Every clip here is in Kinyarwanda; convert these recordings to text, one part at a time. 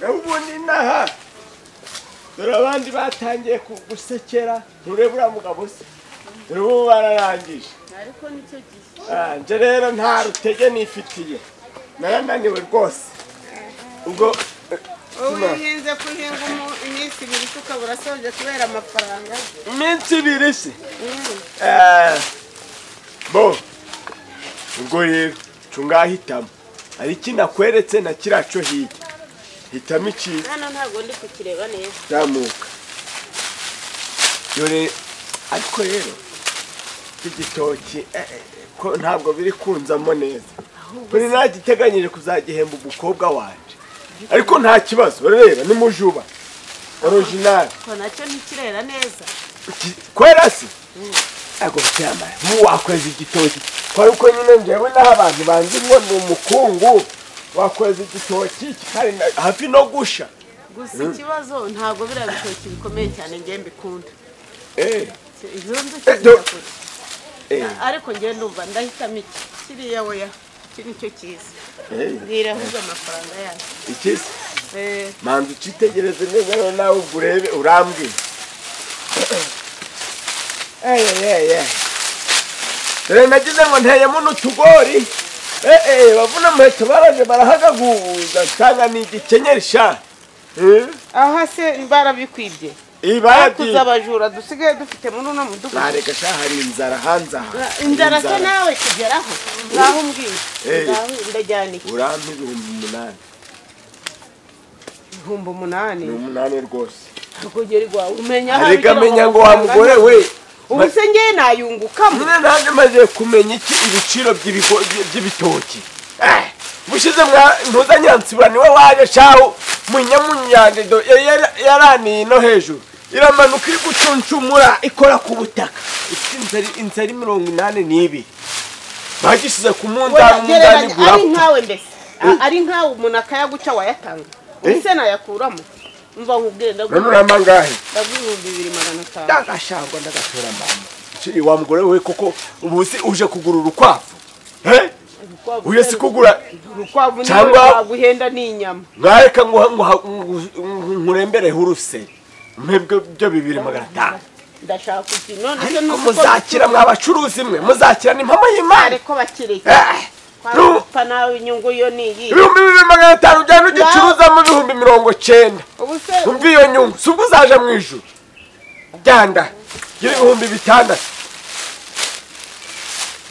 Ubundi inaha dore abandi batangiye kugusekera, nturebe uriya mugabo se, dore ubu bararangije. Ariko nicyo gihe nje rero nta rutege nifitiye, narananiwe rwose. Ubwo uhinze kuhinga iminsi ibiri ukaba urasoje kubera amafaranga. Iminsi ibiri se? Bo ubwo rero cungahitamo ari iki nakweretse na kiriya cyo hirya, hitamo ikiza. Hano ntabwo ndi kukireba neza. Zamuka dore. Ariko rero iki gitoki ko ntabwo biri kunzamo neza, kuri nagiteganyije kuzagihemba umukobwa wanje, ariko nta kibazo. Urareba ni mujuba original, ko nacyo ntikirera neza kwera se ago cyamara mu wakweza igitoki kwa uko nyine njewe naho abantu banzi ngo ni umukungu wakweza igitoki kikari hafi no gusha. Gusa ikibazo ntabwo bira bitoki bikomeye cyane ngiye mbikunda. Izo nzuki zidakora. Ariko ngiye ndumva ndahitamo iki kiriya weya, iki nicyo cyiza. Mbwira ahuze amafaranga yayo. Iki se? Manzi ucitegereze neza rero nawe ubwo urebe urambwira. Dore nagize ngo nteyemo n'utugori, bavuna muheto baraje barahagaguza nsanga ni igikenyeri sha. Aha se barabikwibye? Bakuze abajura dusigaye dufite muri uno mudugudu. Nareka sha, hari inzara hanze aha. Inzara se nawe kugeraho? Ngaho umbwira. Ngaho ndajyana iki? Urampa 8000. 8000? Ni 8 rwose. Kugerwa umenya aho arega menya ngo wa mugore we. Ubu se ngiye nayungukamo. Nyine nanjye maze kumenya iki ibiciro by'ibitoki. Bushize ntuzanyansibura niwe waje shaho munyamunyande yaraniye no hejuru iramanuka iri gucuncumura ikora ku butaka. Ifite inzara 82 bagishyize ku munzani gura. Ari nkawe mbese, ari nkawe umuntu akayaguca wayatanga. Ubu se nayakuramo? Umva nkubwire ndaguha. None urama angahe? Ndaguha 2500. Ndagashangwa ndagatora mama. Wa mugore we koko ubu si uje kugura urukwavu? Uye si kugura urukwavu cyangwa guhenda ni inyama. Mwareka ngo nkurembere huruse mpebwe byo 2500. Ndashaka iki none se nuko muzakira mwabacuruzi mwe muzakira ni impamo y'Imana. Ariko bakireke. Kwa nawe inyungu yo ni iyi. 2500 ujyana ugicuruza mu 90,000. Ubu se umva iyo nyungu si ubwo uzaje mu ijuru. Ganda gira 6000.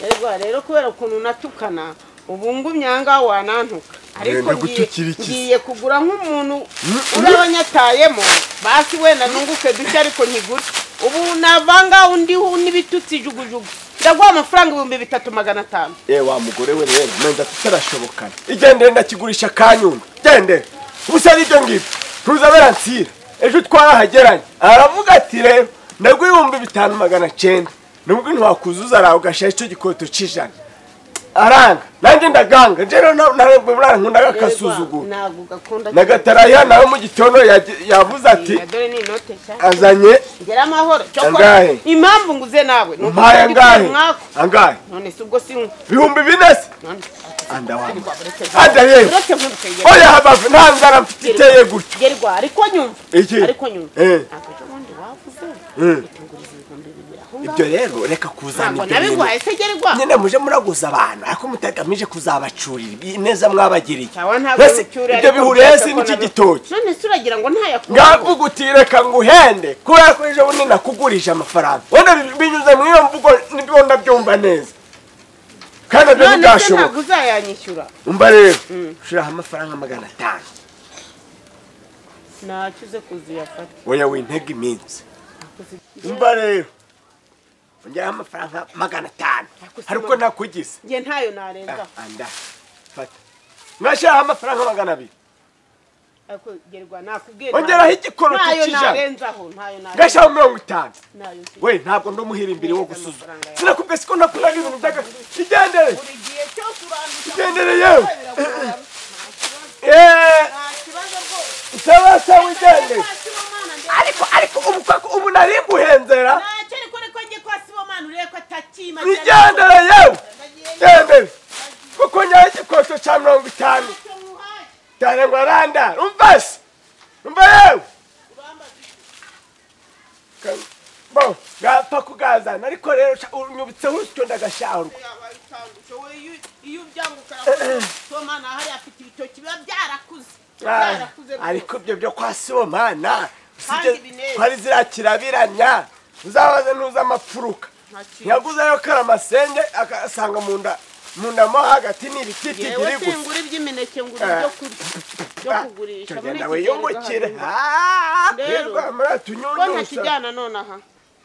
Yego rero kubera ukuntu natukana ubu ngumyanga wanantuka. Ariko ngiye kugura nk'umuntu urabanyatayemo basi wenda nunguke duke ariko nkigura. Ubu navanga undi n'ibitutsi jugujugu. Ndaguha amafaranga 3500. Wa mugore we rero menda tutarashobokana. Igendere ndakigurisha kanyungu. Gendere. Ubusa ari ibyo ngibyo. Ntuzabera nsira. Ejo twarahageranye. Aravuga ati rero ndaguha 5900. Nubwo ntwakuzuza araho gashaye icyo gikoto cijana. Aranga nanjye ndaganga njero narebwe nkunda akasuzugura. Ntabwo gakunda. Nagataraya nawe mu gitondo yavuze ati dore ni inote nshya. Azanye ngera amahoro. Cyokora impamvu nguze nawe nuko angahe? Angahe? None se ubwo si 4000 se? Anda wa. Anda yewe. Oya habavu nta nzara mfite iteye gutyo. Gerwa ariko nyumva. Ariko nyumva. Ntabwo ubundi wavuze. Itunguriza 2000. Ibyo rero reka kuzana ibyo. Nabiguhaye se gerwa? Nyine muje muraguza abantu ariko mutagamije kuzabacurira neza mwabagiriye. Ibyo bihuriye se n'iki gitoki? None se uragira ngo ntayakura? Ngavuga uti reka nguhende kubera ko ejo bundi nakugurije amafaranga. Wenda binyuze mu iyo mvugo nibyo ndabyumva neza. Kandi ibyo ntibashoboka. Ntabwo uzayanyishyura. Umva rero ushiraho amafaranga 500. Ntacyo uze kuziyafata. Oya wintega iminsi. Umva rero ongeraho amafaranga 500. Hari uko nakugize. Nge ntayo narenza. Anda fata. Mwashiraho amafaranga 200. Ariko gerwa nakubwiye. Ongeraho igikoroto cy'ijana. Ntayo narenzaho, ntayo narenzaho. Ngashaho 50. We ntabwo ndomuhira imbere wo gusuzuma. Sinakubwiye siko nakuraga ibintu by'aga. Igendere. Buri gihe cyose urandusha. Igendere yewe. Nta kibazo rwose. Sawa sawa igendere. Ariko ubu nari nguhenzera. Ntacyo ariko reko njye kwa Sibomana urebe ko atakima. Igendere yewe. Igendere. Kuko nyaye igikoto cya 50. Cyane ngo Randa umva se umva yewe bo gapfa kugazana ariko rero unyubitseho urusyo ndagashahurwa. Iyo ubyangukara Sibomana hari afite ibitoki biba byarakuze ariko ibyo byo kwa Sibomana hari zirakirabiranya uzabaze ntuza amapfuruka nyaguzayo karamasenge akasanga munda mo hagati ni ibititi biri gusa. Ngura iby'imineke ngura ibyo kurya byo kugurisha muri iki wiyungukire rero muratunyunyusa ntakijyana nonaha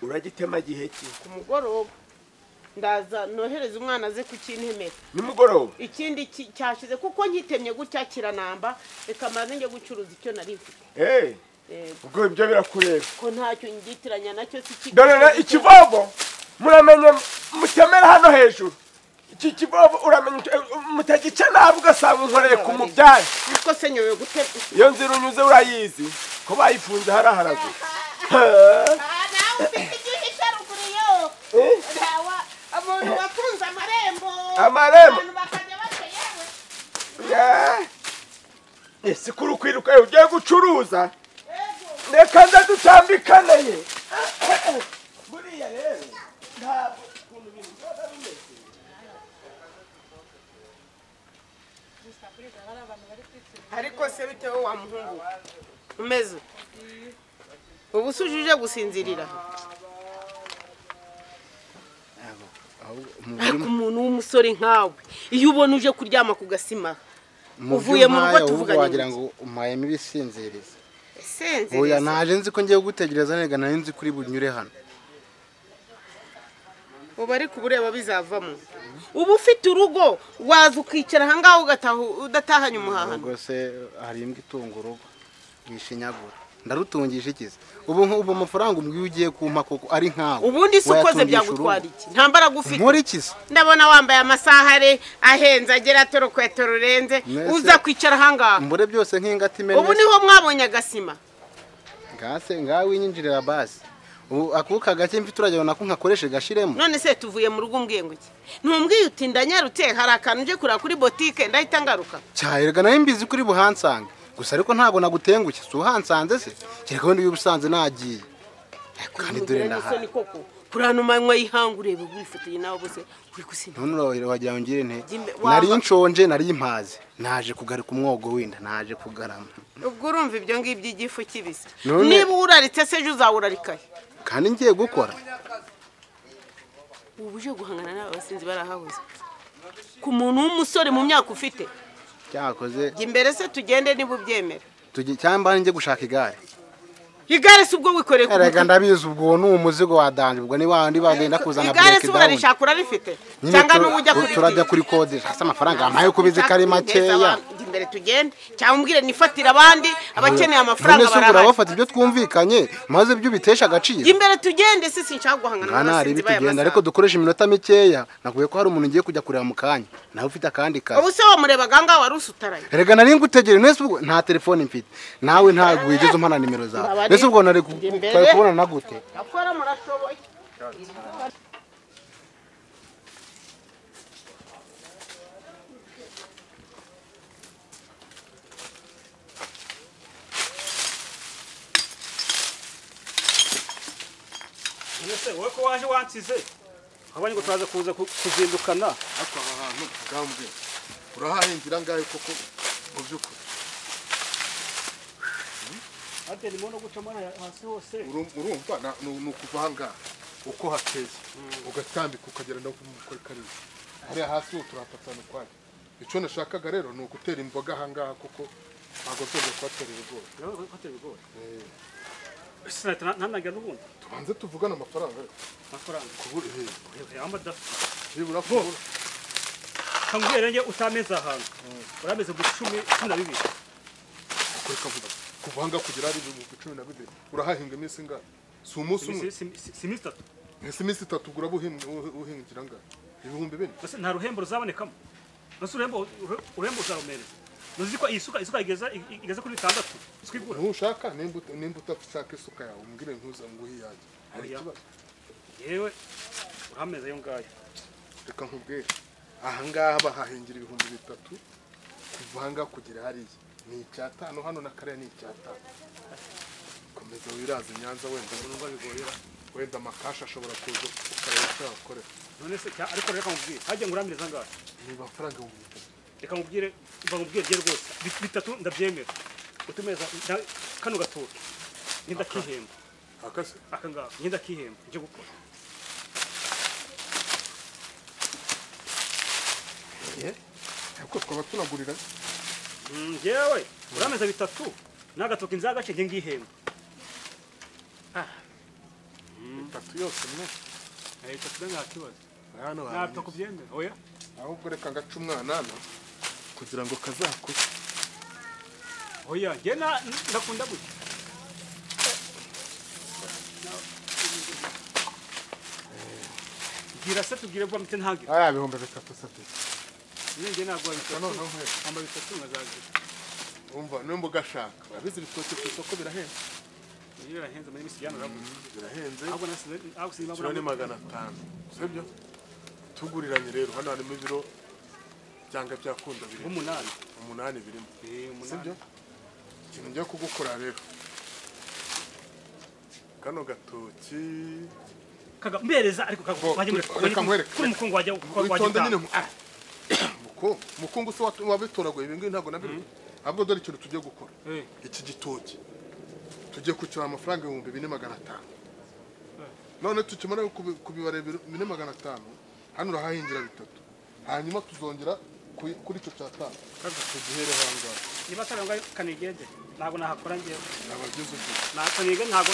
uragitema gihe ki ku mugoroba ndaza nohereza umwana aze kukintemera nimugoroba ikindi cyashize kuko nkitemye gutya kiranamba reka maze nge gucuruza icyo nari mfite. Ubwo ibyo birakureba ko ntacyo ngitiranya nacyo si dore ikivovo muramenye mutemera hano hejuru iki kivovo uramenye mutagica nabi ugasanga unkoreye ku mubyari niko se nyobewe gute iyo nzira unyuze urayizi ko bayifunze haraharagura. Nawe ufite igihisha ruguru yo umuntu wafunze amarembo abantu bakajya bateyewe. Ese kuri kwiruka ugiye gucuruza reka nza dutambikane ye buriya rero ntabwo ukuntu ibintu biba bimeze. Ariko se bitewe wa muhungu umeze ubu se uje gusinzirira ariko umuntu w'umusore nkawe iyo ubona uje kuryama ku gasima uvuye mu rugo tuvuganye wagira ngo umayemo ibisinziriza. Sinziriza oya naje nzi ko ngiye gutegereza nega nari nzi kuri bunyure hano ubu ariko ubureba bizavamo ubu ufite urugo waza ukicara aha ngaho ugataha udatahanye umuhahano. Ubwo se hari imbwa itunga urugo yishinyagura ndarutungisha ikize ubu amafaranga umbwiye ugiye kumpa koko ari nkawe ubundi se ukoze byagutwara iki nta mbaraga ufite nkora ikize ndabona wambaye amasahare ahenze agera torokweto rurenze uza kwicara aha ngaha mbure byose nk'ingati imene. Ubu niho mwabonye agasima ngase ngawe winyinjirira basi ubu akuka gake mfite urajya nako nkakoreshe gashiremo. None se tuvuye mu rugo umbwiye ngo iki ntumbwiye uti ndanyarutse hari akantu nje kurira kuri botike ndahita ngaruka cyahirega nayo mbizi kuri buhansange gusa ariko ntago nagutenguke si uhansanze se kereka wenda iyo ubusanze nagiye kandi dore ndaha kurano manywa yihanga urebe wifotoye nawe bose uri gusinda none wagira ngire nte nari nshonje nari impaze naje kugaruka umwogo winda naje kugarama ubwo urumva ibyo ngibyo igifu kibisi niba uraritse se ejo uzawurarikaye kandi ngiye gukora ubu uje guhangana n'abasinzi barahabuze ku muntu w'umusore mu myaka ufite cyakoze imbere se tugende niba ubyemera tujye cyangwa njye gushaka igare igare si ubwo wikoreye ku erega ndabizi ubwo ni umuzigo wadanje ubwo ni wandi bagenda kuzana igare si urarishaka urarifite cyangwa n'ujya kuri turajya kuri kode hasi amafaranga amaye kubizi kari makeya imbere tugende cyangwa umbwire nifatira abandi abakeneye amafaranga barahari none se urabafata ibyo twumvikanye maze byo bitesha agaciro imbere tugende si sinshaka guhangana n'abasinzi baya tugende ariko dukoresha iminota mikeya nakuye ko hari umuntu ngiye kujya kureba mu kanya nawe ufite akandi kazi ubu se wamurebaga ngaho wari usutaraye erega nari ngutegere nese ubwo nta telefone mfite nawe ntabwo wigeze umpana nimero zawe nese ubwo nari kubona na gute akora murashoboye Nese wowe ko waje wansize abanye ngo twaza kuza kuzindukana ariko aha hantu bwambwe urahahingira ngahe koko mu by'ukuri ate ni mono guca mana hasi hose urumva ni ukuva aha ngaha uko hateye ugatambika ukagera no kuri kariya hariya hasi ho turahafatana ukwayo icyo nashakaga rero ni ugutera imboga aha ngaha kuko ntabwo nzongera kuhatera ibigori sinahita n'ubundi tubanze tuvugane amafaranga amafaranga kubura nibura kubura kambwira njye utameze ahantu urameze mu 12 kureka vuba kuva hanga kugera ari 12 urahahinga iminsi ingahe si umunsi umwe si iminsi itatu ese iminsi itatu ugura uhingira angahe 4000 ese nta ruhembo ruzabonekamo nase uruhembo uzarumereza uzi ko isuka igeza kuri 6 isuka ntushaka nimba utashaka isuka yawe umbwire ntuza nguhe iyanjye hari ikibazo yewe urameze ayo ngayo reka nkubwire aha ngaha bahahingira 3000 kuva aha ngaha kugera hariya Ni 5 hano na kare ni 5. Komeza wiraze Nyanza wenda numva bigorera. Wenda makasha ashobora kuza ukareba icyo yakora. None se ariko reka nkubwire. Hajye nguramiriza ngahe? Ni amafaranga 3000. Reka nkubwire, mva nkubwire je rwose. 3 ndabyemera. Utumeza kano gatoki. Ngenda kihemba. Akase? Aka ngaha ngenda kihemba nje gukora. Ariko twaba tunagurira. Njewe urameza 3 n'agatoki nzagace nge ngihemba. 3 yose mwe. 3 nta kibazo. Hano ntabwo kubyemera. Oya. Ahubwo reka ngaca umwana kugira ngo kazakure. Oya, nge ndakunda gutya. Gira se tugire bwa mite ntangira. Aya 3000 sate. Nge nagwa 3. No no he. Amba 3 ngazagira. Umva nimba ugashaka. Urabizi ibitoki ku isoko birahenze. Birahenze muri misi yana rabuze. Birahenze. Ahubwo nasize aho sinba muri 500. Sibyo? Tuguriranye rero hano harimo ibiro byanga byakunda birimo. 8. 8 birimo. 8. Sibyo? Ikintu ngiye kugukora rero. Kano gatoki kaga mbereza ariko kaga wajye muri kuri mukungu wajya witonde nyine mukungu se wabitoragoye ibi ngibi ntabwo nabiri. Ahubwo dore ikintu tugiye gukora. Iki gitoki tugiye kucyura amafaranga 2500. None tukimara kubibara 4500 hano urahahingira 3. Hanyuma tuzongera kuri cyo cya 5. Tugihere hanga. Niba taranga kanigende ntabwo nahakora ngiye. Nabagize ubwo. Nakanige ntabwo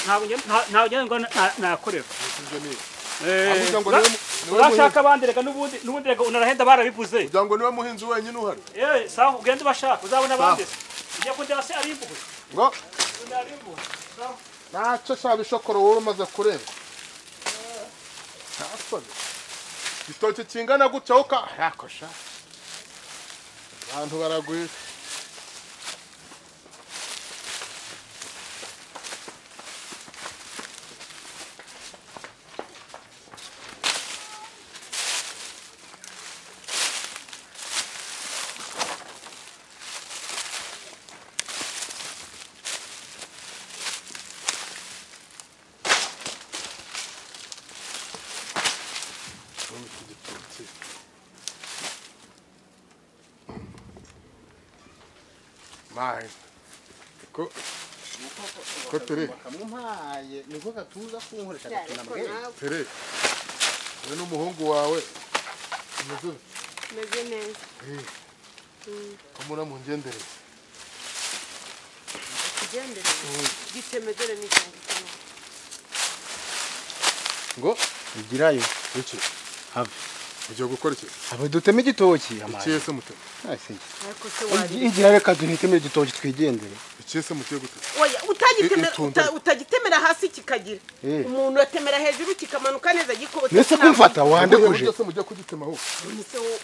ntabwo nakorera. Ibyo ni. Urashaka abandi reka n'ubundi reka unarahenda barabivuze. Kugira ngo niwe muhinzi wenyine uhari. Sawa ugende bashaka uzabona abandi. Ugiye kundeba se ari imbuwe. Ngo ari imbuwe. Sawa. Ntacyo sha bishokoro wowe umaze kurenga. Ntasone. Igitoki kingana gutya uka yakosha. Abantu baragwira. Mai. Ko tere. Bakamumpaye niko gatuza kunkoresha gatunambwe. Tere. We n'umuhungu wawe. Meze neza. Komura mungendereze. Kugendereze. Gitemedere n'icyango. Ngo igirayo iki? Have. Ugiye gukora iki? Abo duteme igitoki amaye. Iki se muteme? Ariko se wari. Igira reka duhiteme igitoki twigendere. Iki se mutiye gute? Oya utagitemera hasi kikagira. Umuntu atemera hejuru kikamanuka neza gikobotse. Nese kumfata wande kuje. Byose mujye kugitema aho. Nese wo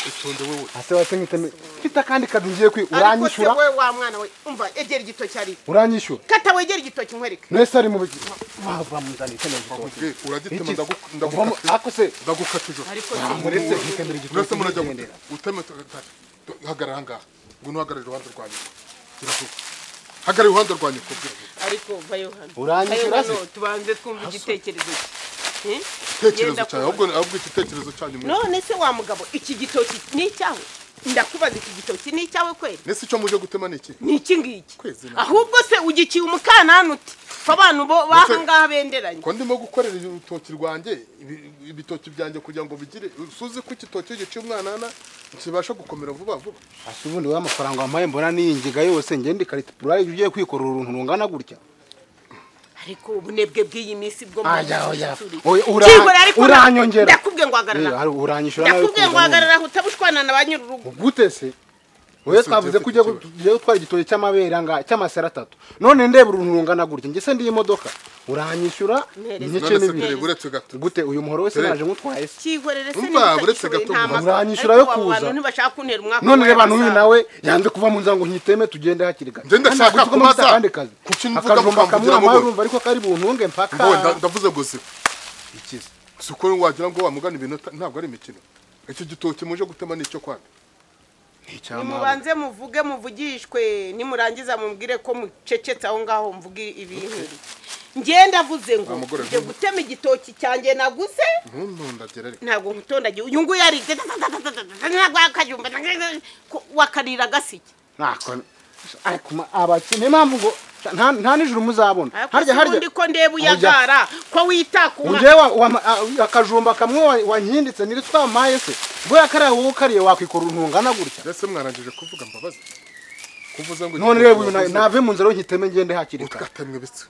itonde wewe. Ase wase ngiteme. Mfite akandi kadungiye kwi uranyishura. Ariko se we wa mwana we umva egera igitoki ari. Uranyishura. Kata wegera igitoki nkwereke. Nese ari mu bava muzani iteme igitoki. Uragitema ndagukata. Ako se ndagukata ejo. Ariko muretse ngitemera igitoki. Nese murajya uteme hagarara ahangaha. Ngwino uhagarare iruhande rwanjye. Gira vuba. Hagarara iruhande rwanjye kubwira. Ariko vayo hano. Uranyishura se? Tubanze twumva igitekerezo cye. Igitekerezo cyawe ahubwo igitekerezo cyanyu. None se wa mugabo iki gitoki ni icyawe? Ndakubaza iki gitoki ni icyawe kweli? Nese icyo muje gutema ni iki? Ni iki ngiki? Ahubwo se ugikiye umukanana uti ko abantu bo bahangaha benderanye. Ko ndimo gukorera urutoki rwanjye ibitoki byanjye kugira ngo bigire suzi ko igitoki giciye umwanana kibasha gukomera vuba vuba. Ase ubundi wa amafaranga wampaye mbona ni ingiga yose ngende karita purayi ugiye kwikorera uruntu rungana gutya. Ariko ubunebwe bw'iyi minsi bwo uranyongera. Ndakubwiye ngo hagarara. Uranyishura nawe. Ndakubwiye ngo hagarara utabushwana na banyururugo. Gute se? Oya twavuze ko ugiye gutwara igitoki cy'amabere anga cy'amasera atatu. None ndeba uruntu rungana gutya nge se ndi imodoka. Uranyishura n'ice n'ibiri. Gute uyu muhoro wese naje ngutwaye se? Cyihorere se ni uranyishura yo kuza. Ntibashaka kuntera umwaka. None reba n'uyu nawe yanze kuva mu nzango nkiteme tugende hakiri kare. Nge ndashaka kubaza. Kuki mvuga mukamvugira mu urumva ariko kari buntunge mpaka. Ndavuze ngo ziba. Ikize. Suko wagira ngo wamugana ibintu ntabwo ari imikino. Iki gitoki muje gutema ni icyo kwanda. Nimubanze muvuge muvugishwe nimurangiza mumbwire ko mucecetse aho ngaho mvuge ibintu. Ngenda avuze ngo nje gutema igitoki cyanjye naguze. Ntabwo nkutondagiye uyu nguyu yari ntabwo akajumba wakarira gasike. Nako ariko abakene impamvu ngo nta nijoro muzabona. Harya ubundi ko ndeba uyagara ko wita ku nka. Njewe akajumba kamwe wankinditse niri twamaye se. Bwo yakariye wowe kariye wakwikora untungana gutya. Ese mwarangije kuvuga mbabazi. Kuvuza ngo none reba uyu nave mu nzira nkiteme ngende hakiri kare. Ukatemwe bitse.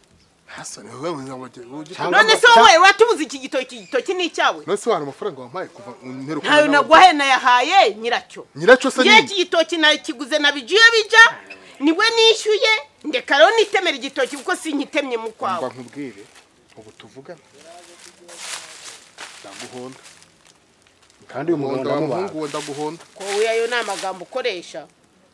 Hasani wewe mwaje. None se wowe watubuze iki gitoki ni icyawe? None se wari amafaranga wampaye kuva mperuka. Ntayo naguhaye nayahaye nyiracyo. Nyiracyo se ni iki gitoki nakiguze nabigiye bija niwe nishyuye ndeka rero nitemera igitoki kuko sinkitemye mu kwawe. Mba nkubwire ubu tuvugana. Ndaguhonda. Kandi uyu muhungu ndaguhonda. Ko uyayo namagambo ukoresha.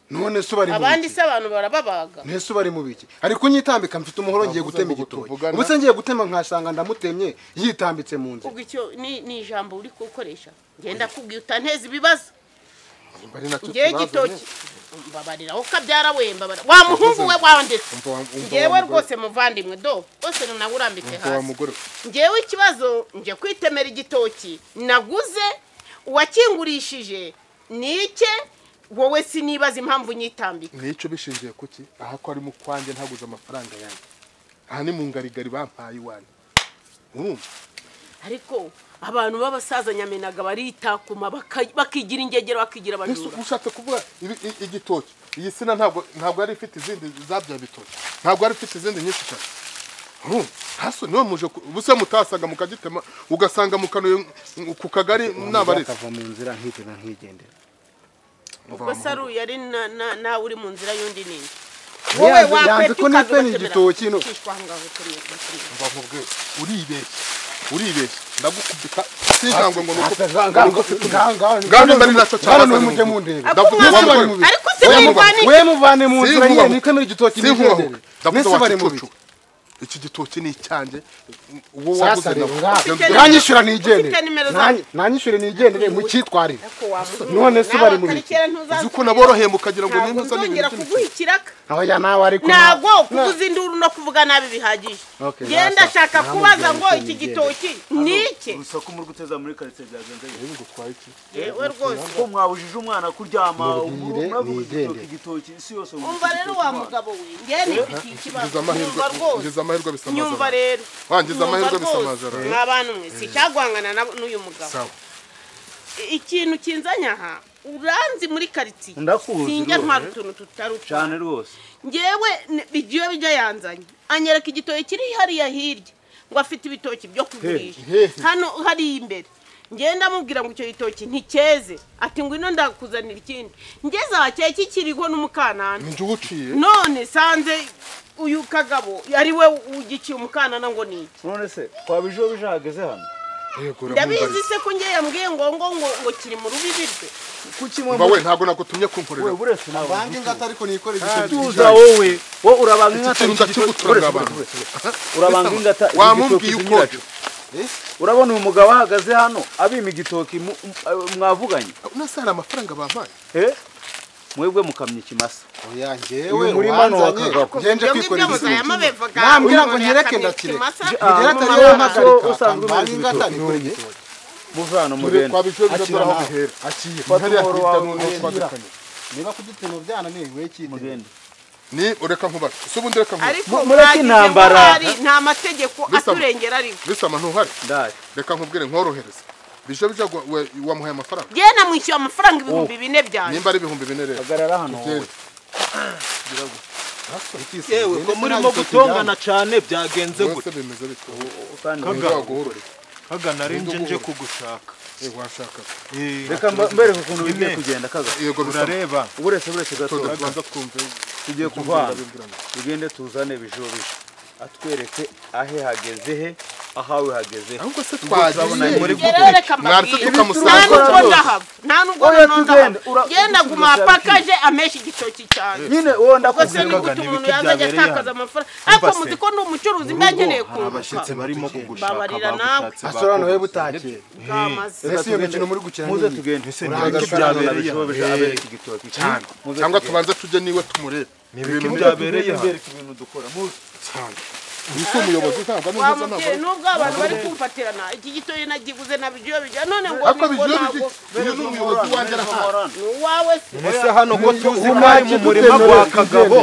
None se bari abandi se abantu barababaga. Nese bari mu biki? Ariko nyitambika mfite umuhoro ngiye gutema igitoki. Ubuse ngiye gutema nkasanga ndamutemye yitambitse mu nzu. Ubwo icyo ni ijambo uri gukoresha. Ngenda kubwiye utanteza ibibazo. Ngiye igitoki mbabarira aho kabyara we mbabara. Wa muhungu we wandetse. Ngewe rwose muvandimwe do rwose nawe urambitse hasi. Ngewe ikibazo nje kwitemera igitoki naguze uwakingurishije nike wowe sinibaza impamvu nyitambika. Nico bishingiye kuki aha ko ari mu kwanjye ntaguze amafaranga yanjye. Aha ni mu ngarigari bampaye iwanjye. Ariko abantu b'abasaza nyamenaga baritakuma bakigira ingegero bakigira abajura. Ushatse kuvuga igitoki iyi sina ntabwo ari ifite izindi zabya bitoki. Ntabwo ari ifite izindi nyinshi cyane. Haso niwe muje ubuse mutasaga mukagitema ugasanga mukanuye ku kagari nabaretse. Akava mu nzira nkitena nkigendera. Ubwo saru yari na uri mu nzira yundi nini. Wowe wakwete ko nipeni igitoki no. Uribeshye. Uribeshye ndagukubita sinkangwe ngo nuko nganga mbari nacyo cyane mujye mundebe. Ariko se mwivane we muvane mu nzira nyine nitemera igitoki nigendere. Ndavuze bari mu biki. Iki gitoki ni icyanjye uwo waguze nanyishyura nigendere. Nanyishyure nigendere mu cyitwarire. None se bari mu biki? Uko naboroheye mukagira ngo nimba nzongera kuguha ikiraka. Oya nawe ariko ntago kuvuza induru no kuvuga nabi bihagije. Ngenda shaka kubaza ngo iki gitoki ni iki? Urusaku muri guteza muri quartier byagenze bite? Ngutwaye iki? Yewe rwose ko mwabujije umwana kuryama muravuga igitoki isi yose. Umva rero wa mugabo we ngiye nifitiye ikibazo. Rwose amahirwe bisamaza. Nyumva rero. Wangiza amahirwe bisamaza. Mwabantu mwe sicyagwangana n'uyu mugabo. Ikintu kinzanya aha uranzi muri quartier. Sinjya ntwara utuntu tutaruta. Cyane rwose. Ngewe bigiye bijya yanzanye. Anyereka igitoki kiri hariya hirya ngo afite ibitoki byo kugurisha. Hano hari imbere. Ngenda mubwira ngo icyo gitoki ntikeze ati ngwino ndakuzanira ikindi. Ngeze ahakeye kikiriho n'umukanana. Ninje uciye. None sanze uyu kagabo ari we ugikiye umukanana ngo ni iki? None se kwa bijo bijageze hano? Yego ndabizi se ko ngiye yambwiye ngo ngo ngo kiri mu rubibi rwe. Kuki mwe we ntabwo nagutumye kumporera. We buretse nawe. Bangi ngata ariko nikore igitoki. Tuza wowe wo urabanga ingata. Urabanga ingata. Wamubwiye uko Urabona uyu mugabo ahagaze hano abima igitoki mwavuganye. Nase hari amafaranga bampaye. Mwebwe mukamye ikimasa. Oya ngewe murima wa kagabo. Ngenje kwikorera igitoki. Nambwira ngo nyereke ndakire. Ngera atari yampagarika. Usanzwe umeze ingata nikore igitoki. Muvano mugende. Kwa bijo bijo aho bihera. Akiye. Hariya hirya n'uno twadukanye. Niba kugitema byananiye we cyite. Mugende. Ni ureka nkubaza. Se ubundi reka nkubaza. Ariko mureke intambara. Nta mategeko aturengera ariko. Bisama ntuhari. Ndari. Reka nkubwire nkorohereza. Bijo bija wamuhaye amafaranga. Ngiye namwishyuye amafaranga 4000 byanjye. Nimba ari 4000 rero. Hagarara hano wowe. Yewe ko murimo gutongana cyane byagenze gute? Bimeze bite? Kaga nari nje kugushaka. Washaka. Reka mbereke ukuntu bigiye kugenda kaga. Yego urareba. Uretse gato. Tubanza twumve. Tugiye kuvana. Tugende tuzane bijo bijo. Atwereke ahe hageze he ahawe hageze. Ahubwo se twagiye muri mwaretse tukamusanga nta nubwo ndahava genda guma pakaje amesha igitoki cyane nyine uwo ndakubwiraga ni umuntu yazajya atakaza amafaranga ariko muzi ko ni umucuruzi mba nkeneye kunguka. Abashyitsi barimo kugushaka bagushatse asorano we butakiye ese iyo mikino muri gukina muze tugende ese ni igitoki cyane cyangwa tubanze tujye niwe tumurebe ibintu byabereye ibintu dukora muze cyane. Uyu umuyobozi ntabwo ari neza ntabwo nubwo abantu bari kumfatirana iki gitoyi nagiguze nabyo bijya none ngo ariko bijyo uyu ni umuyobozi wanjye arahari ni uwawe se. Ese hano ko tuzi ko ari mu murima gwa Kagabo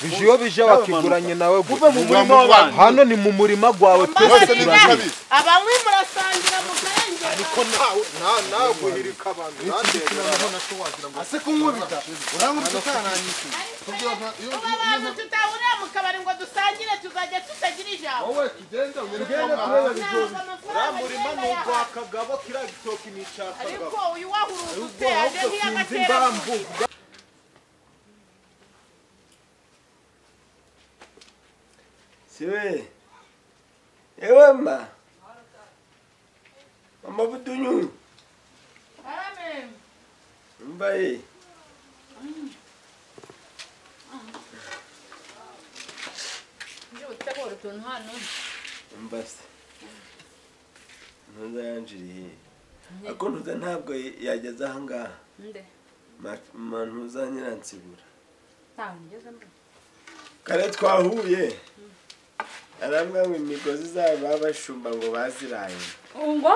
bijiyo bije wakiguranye nawe uve mu murima w'abandi hano ni mu murima gwawe twese turabizi abamwe murasangira mu karengera ariko nawe guhirika abantu ase kunkubita urankubita utananyishyuye abantu tutahurira mu kabari ngo dusangire tuzajya tutagira ijambo. Wowe tugende uriya murima ni ugwa Kagabo kiriya gitoki ni icya Kagabo ariko uyu wahurutse aje nk'iyagatera. Siwe ewe ma mama budunyu amen mbaye mbase ntuza yanjiriye ako ntuza ntabwo yageze aha ngaha ma ntuza nyiransibura kare twahuye arambwa ngo imigozi zabo babashumba ngo baziraye ngo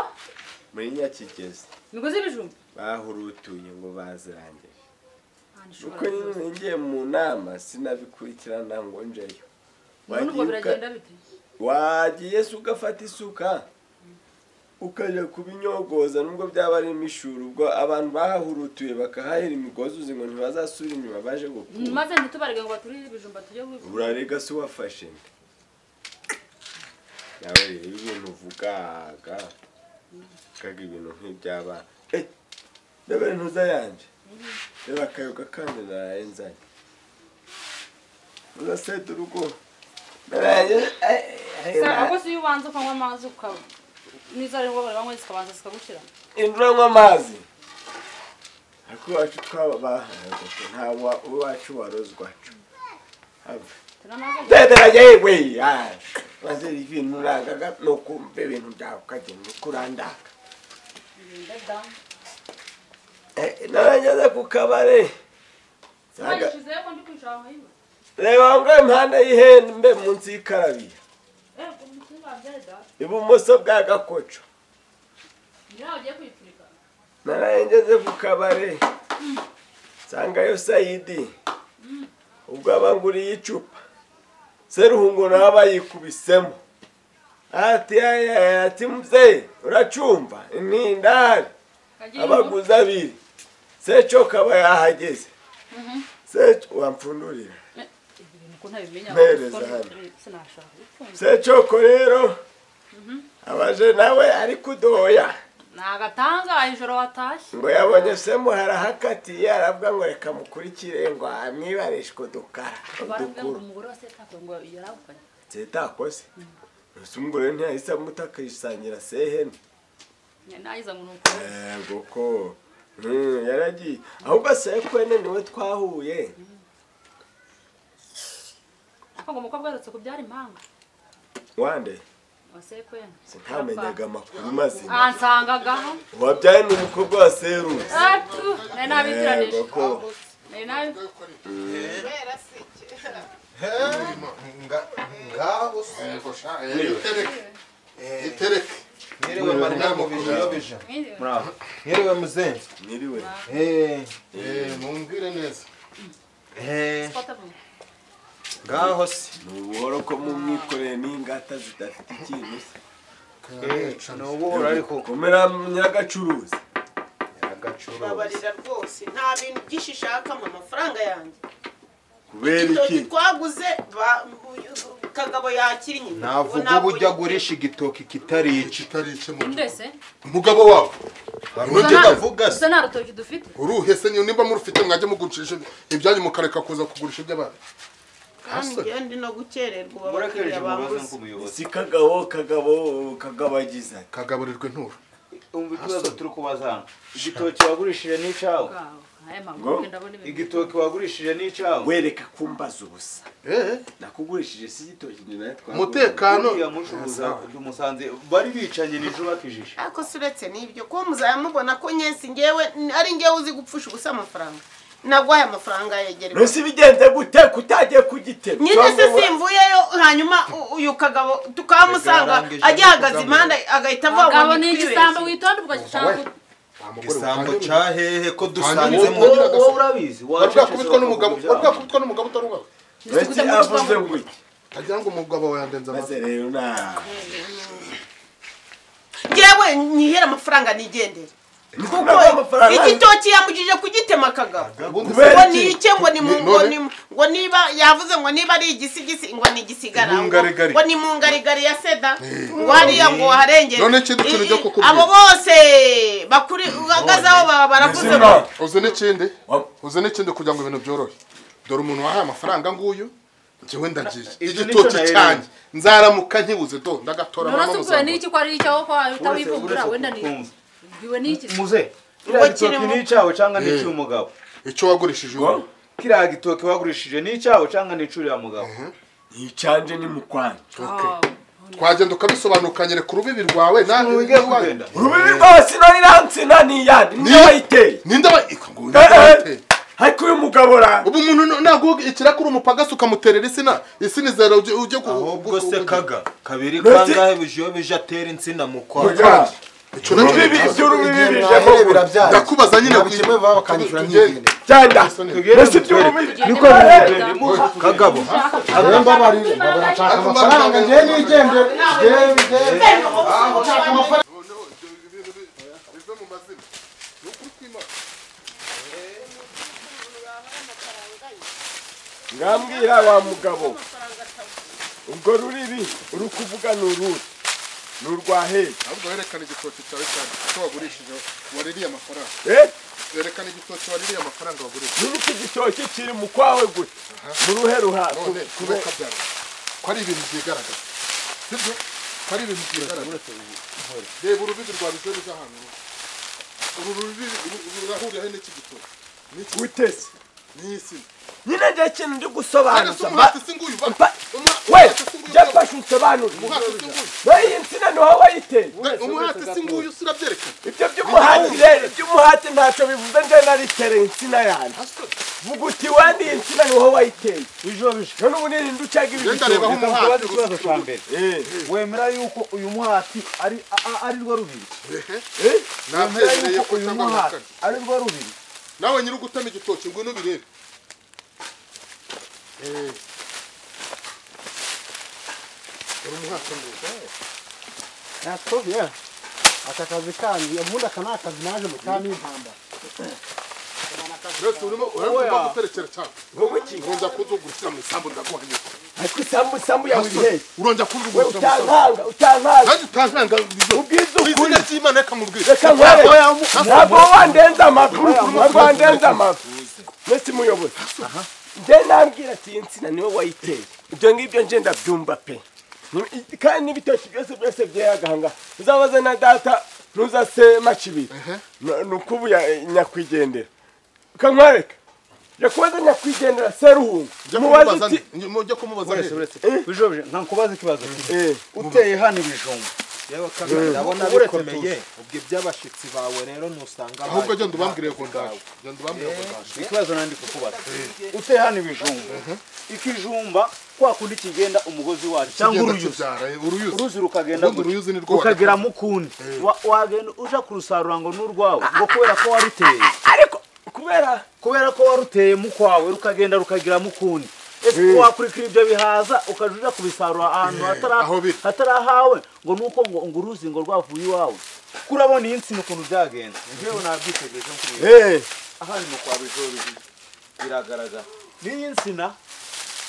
muri Nyakigezi imigozi y'ibijumba bahurutuye ngo bazirangije uko ngiye mu nama sinabikurikirana ngo njeyo. Wagiye se ugafata isuka ukajya kubinyogoza nubwo byaba ari imishuru ubwo abantu bahahurutuye bakahahera imigozi uzi ngo ntibazasubira inyuma baje gukura maze ntitubarege ngo baturire ibijumba tujye urarega se wafashe nawe ibintu uvugaga kaga ibintu nk'ibyaba ndebe ntuza yanje reba akayoga kandi naraye nzanye uzaseta urugo. Ako si ubanza ukanywa amazi nizare ngo banywe zikabanza zikagushira induranywa amazi ariko iwacu nta wacu warozwacu dederaje we maze ibintu urangaga no kumva ibintu byawe ukagenda ukurandaka. Narangeze ku kabare reba ngo impande y'ihembe munsi y'ikarabiya ibumoso bwa Gakoco narangeze ku kabare nsangayo Sayidi ubwo abanguriye icupa Seruhungu nawe abayikubisemo ati mzee uracumva ni ndahari abaguzi abiri Secoka aba yahageze Seco wampfundurira Secoko rero abaje nawe ari kudoya nagatangaye ijoro watashye ngo yabonye semu harahakatiye aravuga ngo reka mukurikire ngo amwibarishwe udukara udukuru. Umugore wa Setako ngo yarahukanye Setako se umugore ntiyahise amutakayisangira sehene nayiza ngo nuko yego ko yaragiye ahubwo Sekwene niwe twahuye ariko ngo umukobwa yarutse kubyara impanga wande Sekwene sintamenyaga amakuru mazima ansangagaho wabyaye ni umukobwa wa Seruzi nari nabitiranije ngaho itereke Mwiriwe marina mu bijiyo bija. Muraho. Mwiriwe muzenzi. Mwiriwe. Mumbwire neza. Ngaho se. Nubuhoro ko mumwikoreye n'ingata zidafite ikintu se. Nubuhoro ariko komera nyagacuruzi. Nyagacuruzi. Babarira rwose nta bintu byinshi shaka mu mafaranga yanjye. Kubera iki? Twaguze Kagabo yakiri nyina. Navuga ubujya gurisha igitoki kitari iki mu ndese. Umugabo wawe. Nujye ndavuga se. Nta rutoki dufite. Uruhe se nimba murufite mwajye mugurisha ibyanyu mukareka kuza kugurisha iby'abandi. Kandi ngewe ndi no gukererwa ubu abakiriya bambuze. Si kagabo kagabo kagabagiza. Kagaburirwa inturo. Umva ikibazo turi kubaza hano. Igitoki wagurishije ni icyawe? Igitoki wagurishije ni icyawe? Wereka kumbaza ubusa. Nakugurishije si igitoki ni nawe twagurishije. Umutekano yamushubuza umusanze bari bicanye nijo bakijije. Ako suretse nibyo ko muzayamubona ko nyesi ngewe ari ngewe uzi gupfusha ubusa amafaranga. Nagwaye amafaranga yegere. Nose bigenze gute kutagiye kugitema? Nyine se simvuyeyo hanyuma uyu kagabo tukamusanga agihagaze impanda agahita avuga ngo ni igisambo witonde ubwo igisambo cyahehe ko dusanze mu wowe urabizi wabwakubitwa n'umugabo wabwakubitwa n'umugabo utari uwawe. Ese avuze ngo iki? Agira ngo umugabo wawe yandenza maze rero na ngewe nyihera amafaranga nigendere. Kuko igitoki yamugije kugitema kagabo. Ngo ni icye ngo ni ngo niba yavuze ngo niba ari igisigisi ngo ni igisigara ngo ni mungarigari ya seda ngo hariya ngo harengere. None ikindi kintu cyo kukubwira. Abo bose bakuri uhagaze aho baba baravuze ngo uzi n'ikindi uzi n'ikindi kugira ngo ibintu byorohe. Dore umuntu wahaye amafaranga nguyu njyewe ndagiye igitoki cyanjye nzaramuka nkibuze do ndagatora mama muzamura. None n'iki ko ari icyo ko utabivumbura wenda ni Muze kiriya gitoki ni icyawe cyangwa ni icy'umugabo? Icyo wagurishije ubu. Kiriya gitoki wagurishije ni icyawe cyangwa ni icy'uriya mugabo? Icanje ni mukwanje. Twagenda ukabisobanukanyere ku rubibi rwawe nawe wigiye kugenda. Urubibi rwawe sinari nansina ni yandi ninde wayiteye? Ninde wayiteye? Ariko uyu mugabo ra ubu umuntu ntabwo ikirakuri umupagasi ukamuterera isina isina zera ujye ku ahubwo se kaga kabiri kangahe bijiyo bije atera insina mu kwa. Ndakubaza nyine kimwe baba bakanyishura nk'igende. Cyanda. Nese by'urubibi niko kagabo. Mbabarire mbabarira amafaranga ngiye nigende ngiye nshaka amafaranga. Bive mu mazina. Nukuri kwimana. Ngambwira wa mugabo. Ubwo ruribi uri kuvuga n'uruzi. Nurwahe ahubwo werekana igitoki cyawe cyane cyo wagurishije waririye amafaranga. Werekana igitoki waririye amafaranga wagurishije. N'iki gitoki kiri mu kwawe gute? Mu ruhe ruha kubeka byaro. Ko ari ibintu byigaragaza. Sibyo? Ko ari ibintu byigaragaza. Reba urubibi rwa bizo ahantu. Uru rubibi rurahurira he n'iki gitoki? N'iki gutese? N'isi. Nyine nje kintu ndi gusobanuza. We jafashe unsobanure. Iyi nsina ni wowe wayiteye. Umuhati si nguyu urabyerekana. Ibyo by'umuhati rero iby'umuhati ntacyo bivuze nje naritereye insina yanjye. Vuga uti wandi iyi nsina ni wowe wayiteye. None ubu nirinde ucaga ibi bitoki. Ikibazo cya mbere. Wemera yuko uyu muhati ari rwo rubiri. Nabyemeye ko uyu muhati ari rwo rubiri. Nawe nyiri ugutema igitoki ngwino ubirebe. Aka kazi kandi ubundi aka ni akazi naje mu cyami intambara. Rero urimo urimo guterekera cyane. Urongera kuzugurukira mu isambu ndaguha nyoko. Ariko isambu isambu yawe iri. Urongera kuzugurukira mu isambu. Utankanga. Nanjye utankanga. Ubwiza ukuri. Izina ry'Imana reka mubwire. Reka nkwereke. Ntabwo wandenza amakuru. Ntabwo wandenza amakuru. Mesi muyobozi. Nje nambwira ati iyi nsina niwe wayiteye. Ibyo ngibyo nje ndabyumva pe. Kandi n'ibitoki byose byose byeragahanga uzabaze na data ntuzase macibiri nukubu nyakwigendera ukankwereka yakubaza nyakwigendera seruhungu mubaze uti mujye kumubaza bijobije nka nkubaza ikibazo uteye hano ibijumba yewe kaga ndabona bikomeye ubwo iby'abashitsi bawe rero nusanga ahubwo genda ubambwire ko ndaje genda ubambwire ko ndaje ikibazo nandi kukubaza uteye hano ibijumba ikijumba kwa kundi kigenda umugozi wacu cyangwa uruyuzi uruzi rukagenda ukagera mukundi wagenda uja kurusarura ngo n'urwawe ngo kubera ko waruteye ariko kubera ko waruteye mu kwawe rukagenda rukagira mukundi ese wakurikira ibyo bihaza ukajuja kubisarura ahantu hatarahawe ngo nuko ngo uruzi ngo rwavuye iwawe kurabona iyi nsina ukuntu byagenze njyewe nabyitegereje nk'ubu aha ni mu kwa bijoro biragaragara n'iyi nsina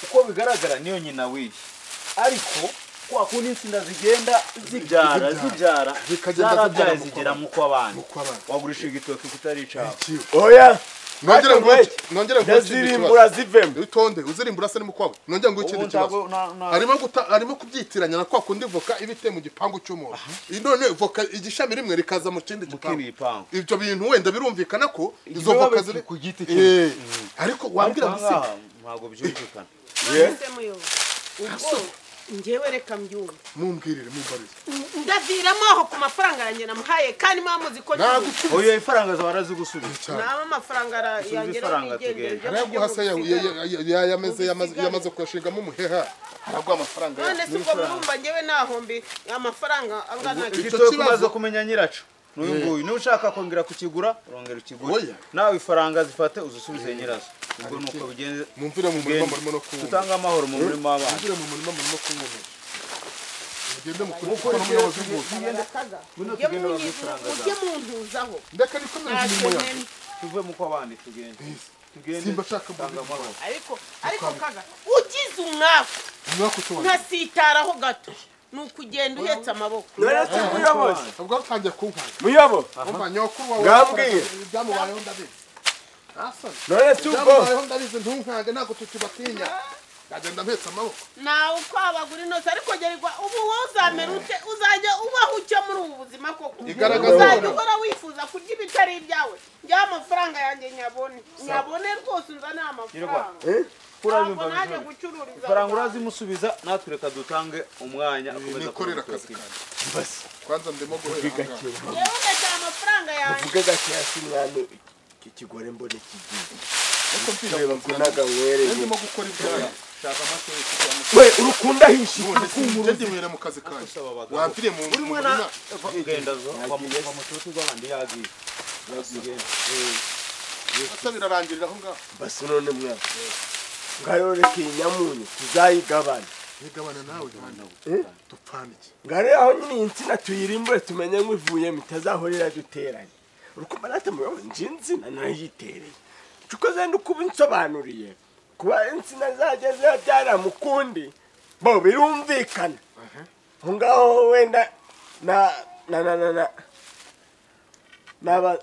uko bigaragara niyo nyina wiyi ariko kwa kundi insina zigenda zibyara zikagenda zigera mu kw'abana wagurisha igitoki kutari icawe oya Nongere ngo ndazirimbura zivemo. Witonde uzirimbura se ni mukwawe. Nongere ngo ikindi kibazo. Arimo kubyitiranya na kwa kundi voka ibite mu gipangu cy'umuntu. None voka igishami rimwe rikaza mu kindi gipangu. Ibyo bintu wenda birumvikana ko izo voka ziri ku giti kimwe. Ariko wambwira gusiga ntabwo byumvikana. Ubwo njyewe reka mbyumve. Mumbwirire mumbarize. Ndaviramo aho ku mafaranga yanjye namuhaye kandi muzi ko oyo ifaranga zawe arazigusubiza. Naba amafaranga yanjye nigendera. Araguha se yameze yamaze kuyashingamo umuheha. Araguha amafaranga. None se ubwo murumva njyewe nahombi amafaranga angana icyo kibazo kumenya nyiraco. N'uyu nguyu nushaka kongera kukigura urongera ukigura. Nawe ifaranga zifate uzusubize nyirazo. Ubwo nuko bigenze. Mumvire mu murima murimo no kuwumva. Tutanga amahoro mu murima w'abana. Mumvire mu murima murimo kuwumva. Mugende mukuri kuko n'umuyobozi w'ubuzi. Ujye muntuzaho. Ndeka nikomereze imirimo yanjye. Tuve mu kw'abandi tugende. Tugende. Simba shaka amahoro. Ariko kaga ugize umwaku. Umwaku cyo. Nkasitaraho gato. Nukugenda uhetse amaboko. None muyobozi. Ubwo utangiye kunkanga. Muyobo. Umva nyokuru wawe. Ngambwiye. Ibyamubayeho ndabizi. None tuko. Ibyamubayeho ndabizi ntunkange ntabwo tukibatinya. Ndagenda mpetse amaboko. Nawe uko abagura inose ariko gerirwa ubu wowe uzamera ute uzajya ubaho ucyo muri ubu buzima koko. Uzajya uhora wifuza kurya ibitari ibyawe. Njya amafaranga yanjye nyabone. Nyabone rwose unzane amafaranga. Ifaranga urazimusubiza natwe reka dutange umwanya akomeza nikorera akazi kanjye. Basi kwanza ndimo guhera ahangaha. Yewe ndashaka amafaranga yanjye. Uvuge gake hasi mwana ikigore mbone kigiye. Reba kunaga wereye. Ndimo gukora ibyaha. Shaka amaso we urukunda hishi kunkuru ndimwera mu kazi kanjye. Wamviriye mu uri mwana genda zo kwa mututu rw'abandi yagiye. Asa birarangirira aho ngaho. Basi none mwana. Ngayo reka inyamunyu tuzayigabana. Nigabana nawe dupfana iki? Ngare aho nyine insina tuyirimbure tumenye ngo ivuye mitazahorera duteranye. Urukumva nate muyobo nje insina narayitereye. Cukoze ndukuba insobanuriye. Kuba insina zageze byara mukundi bo birumvikana. Aho ngaho wenda na na na na na naba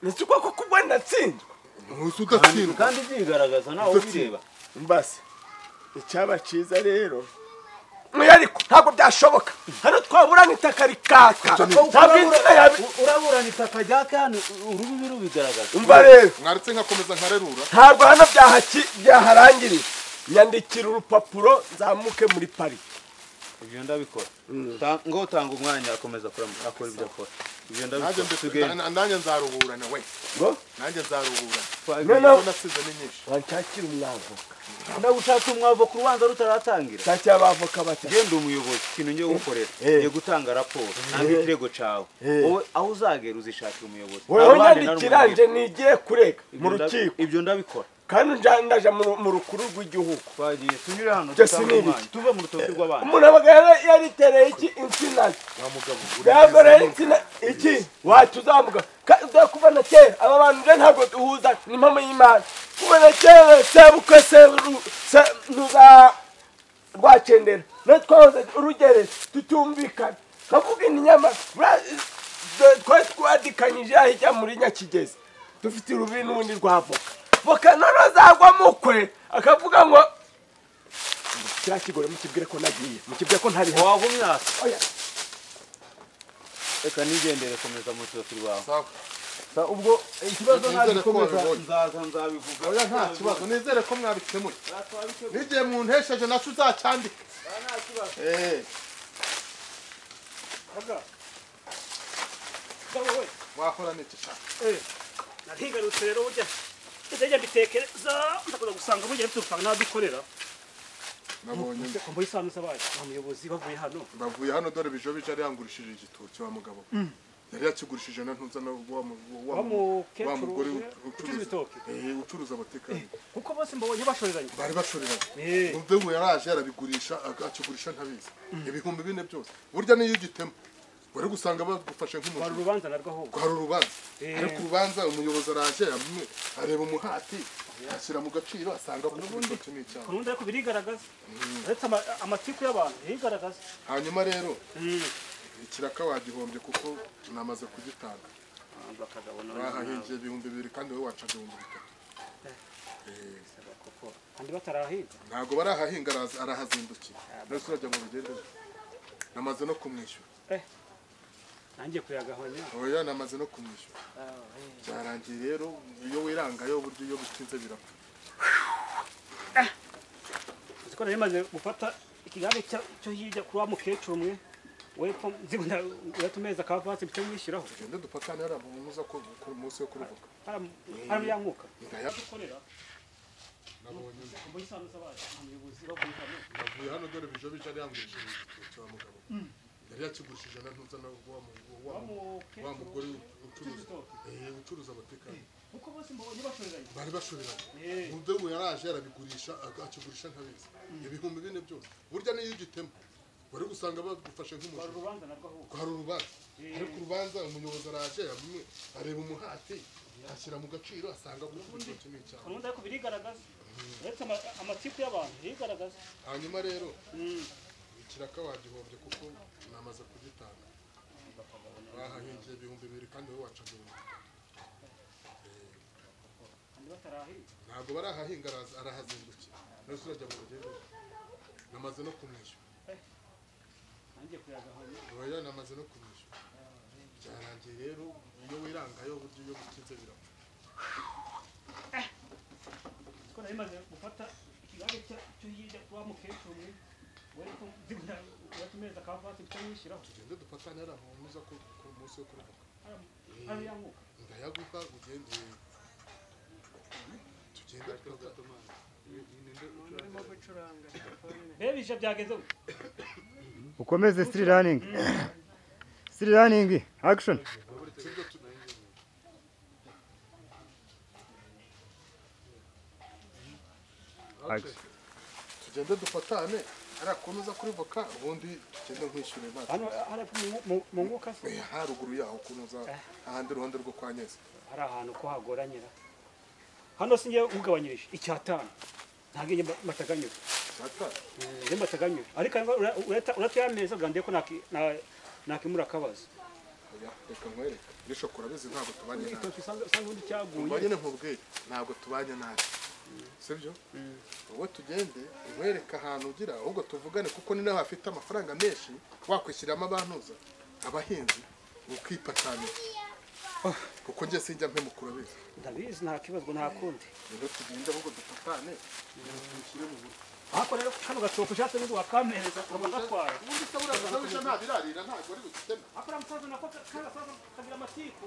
nisuko ko kubona natsinzwe. Usudatsindwa kandi byigaragaza nawe ubireba. Mbase icyaba cyiza rero ariko ntabwo byashoboka hano twaburana itaka rikaka ntabwo insina yabi uraburana itaka rya kane urubibi rubigaragaza. Umva rero mwaretse nkakomeza nkarerura ntabwo hano byaharangiriye. Nyandikira urupapuro nzamuke muri pariki. Ibyo ndabikora ngo utanga umwanya akomeza akora ibyo akora. Ibyo ndabikora nanjye nzaruburana we ngo nanjye nzaruburana none nasize ni nyinshi. Wanshakira umwavoka. Ndagushaka umwavoka urubanza rutaratangira. Shakira abavoka batatu. Genda umuyobozi ikintu ngiye gukorera ngiye gutanga raporo nanga ikirego cawe wowe aho uzagera uzishakira umuyobozi. Wowe nyandikira nje nigiye kurega mu rukiko. Ibyo ndabikora kandi ndaje mu rukuru rw'igihugu. Twagiye tunyure hano tuve mu rutoki rw'abandi. Umuntu abaga yaritereye iki insina yagoreye insina iki watuzamuka kuva na kera aba bantu nje ntabwo duhuza ni impamo y'Imana. Kuva na kera sebukwe se rwacendera no twahoze urugere tutumvikana kavuga inyama twari twadikanyije ahijya muri Nyakigezi dufite urubi n'ubundi rwavoka voka none azagwa mukwe akavuga ngo kiriya kigore mukibwire ko nagiye mukibwire ko ntari wagumyasa. Oya reka nigendere komeza mu rutoki rwawe. Ubwo ikibazo ntagikomeza nzaza nzabivuga. Oya nta kibazo nizere ko mwabikemuye. N'igihe muntesheje naco uzacyandika. Nta kibazo. Wakora n'iki sha? Narigarutse rero burya. Ndajya mbitekereza ndakuza gusanga burya mfite nadukorera. Nabonye ko isano zabaye abayobozi bavuye hano. Bavuye hano dore bijo bijo ari yangurishije igitoki wa mugabo. Yari yakigurishije na ntuza na wa mugore ucuruza ibitoki. Ucuruza boteka. Kuko bose mbabonye bashoreranye. Bari bashoreranye. Umve ngo yaraje yarabigurisha akigurisha ntabizi. 4000 byose. Burya niyo ugitema wari gusanga bagufashe nk'umuntu. Kwari urubanza narwo ahubwo. Kwari urubanza. Ariko urubanza umuyobozi araje areba umuhati ashyira mu gaciro asanga ko ubundi ni icyaha. Kurundi ariko birigaragaza. Uretse amatiku y'abantu birigaragaza. Hanyuma rero ikiraka wagihombye kuko namaze kugitanga. Bahahingiye 2000 kandi wowe wacaga 3000. Andi batarahinga. Ntago barahahinga arahazindukira. None urajya mu rugendo. Namaze no kumwishyura. Nanjye kuyagahanya. Oya namaze no kumwishyura. Byarangiye rero iyo wirangayo buryo iyo bitinze birapfa. Uziko nari maze gufata ikigabe cyo hirya kuri wa mukecuru umwe wepfo nzibona uratumeza kavasi bityo mwishyiraho. Tugende dupatane hariya muza ko ku munsi yo kuruvuka. Hariya yankuka. Ndayakorera. Nabonye navuye hano dore bijo bijo ari yangurishije igitoki wa mugabo. Yari yakigurishije na ntuza na wa mugore ucuruza ucuruza amateka. Uko bose mbonye bashoreranye. Bari bashoreranye. Mudogo yaraje arabigurisha akigurisha ntabizi. 4000 byose. Burya niyo ugitema wari gusanga bagufashe nk'umujura. Hari urubanza narwo ahubwo. Hari urubanza. Ariko urubanza umuyobozi araje areba umuhati ashyira mu gaciro asanga gufite kimwe cyane. Ubundi ariko birigaragaza. Uretse amatiku y'abantu birigaragaza. Hanyuma rero ikiraka wagihombye kuko namaze kugitanga. Bahahingiye 2000 kandi wowe wacaga 3000. Ntabwo barahahinga arahazindukira. None urajya mu rugendo. Namaze no kumwishyura. Nanjye kuyagahanya. Oya namaze no kumwishyura. Byarangiye rero iyo wirangayo buryo iyo bitinze birapfa. Uziko nari maze gufata ikigabe cyo hirya kuri wa mukecuru umwe wepfo nzibona uratumeza kavasi bityo mwishyiraho. Tugende dupatane hariya muza ku munsi wo kuruvuka. Hariya yankuka. Ndayaguha ugende. Tugende dupatane. Bebije byageze. Ukomeze still running. Still running. Action. Tugende dufatane ara kunuza kuri voka ubundi tugende nkwishyure nta. Hano hari mu nguka se. Haruguru yaho kunuza ahandi ruhande rwo kwa Nyeza. Hari ahantu ko hagoranyira. Hano singiye ugabanyirije icyatanu. Ntabwo njye mataganyura. Njye mataganyura. Ariko urata yameza bwandiye ko nakimura akabazo. Oya reka nkwereke. Bisho kurabizi ntabwo tubanye nabi. Usanga undi cyaguye. Mbanye nkubwiye ntabwo tubanye nabi. Sibyo? Wowe tugende nkwereke ahantu ugira ahubwo tuvugane kuko ni naho hafite amafaranga menshi wakwishyiramo abantuza abahinzi ukipatanira. Kuko nje sinjya mpe mukurabizi. Ndabizi nta kibazo nta kundi. Rero tugende ahubwo dufatane dushyire mu buryo. Ahako rero kano gatoko ushatse n'undi wakampereza ukagatwara. Ubundi se uraza nta birarira ntabwo ari bugiteme. Akora musaza nako kagira amatiku.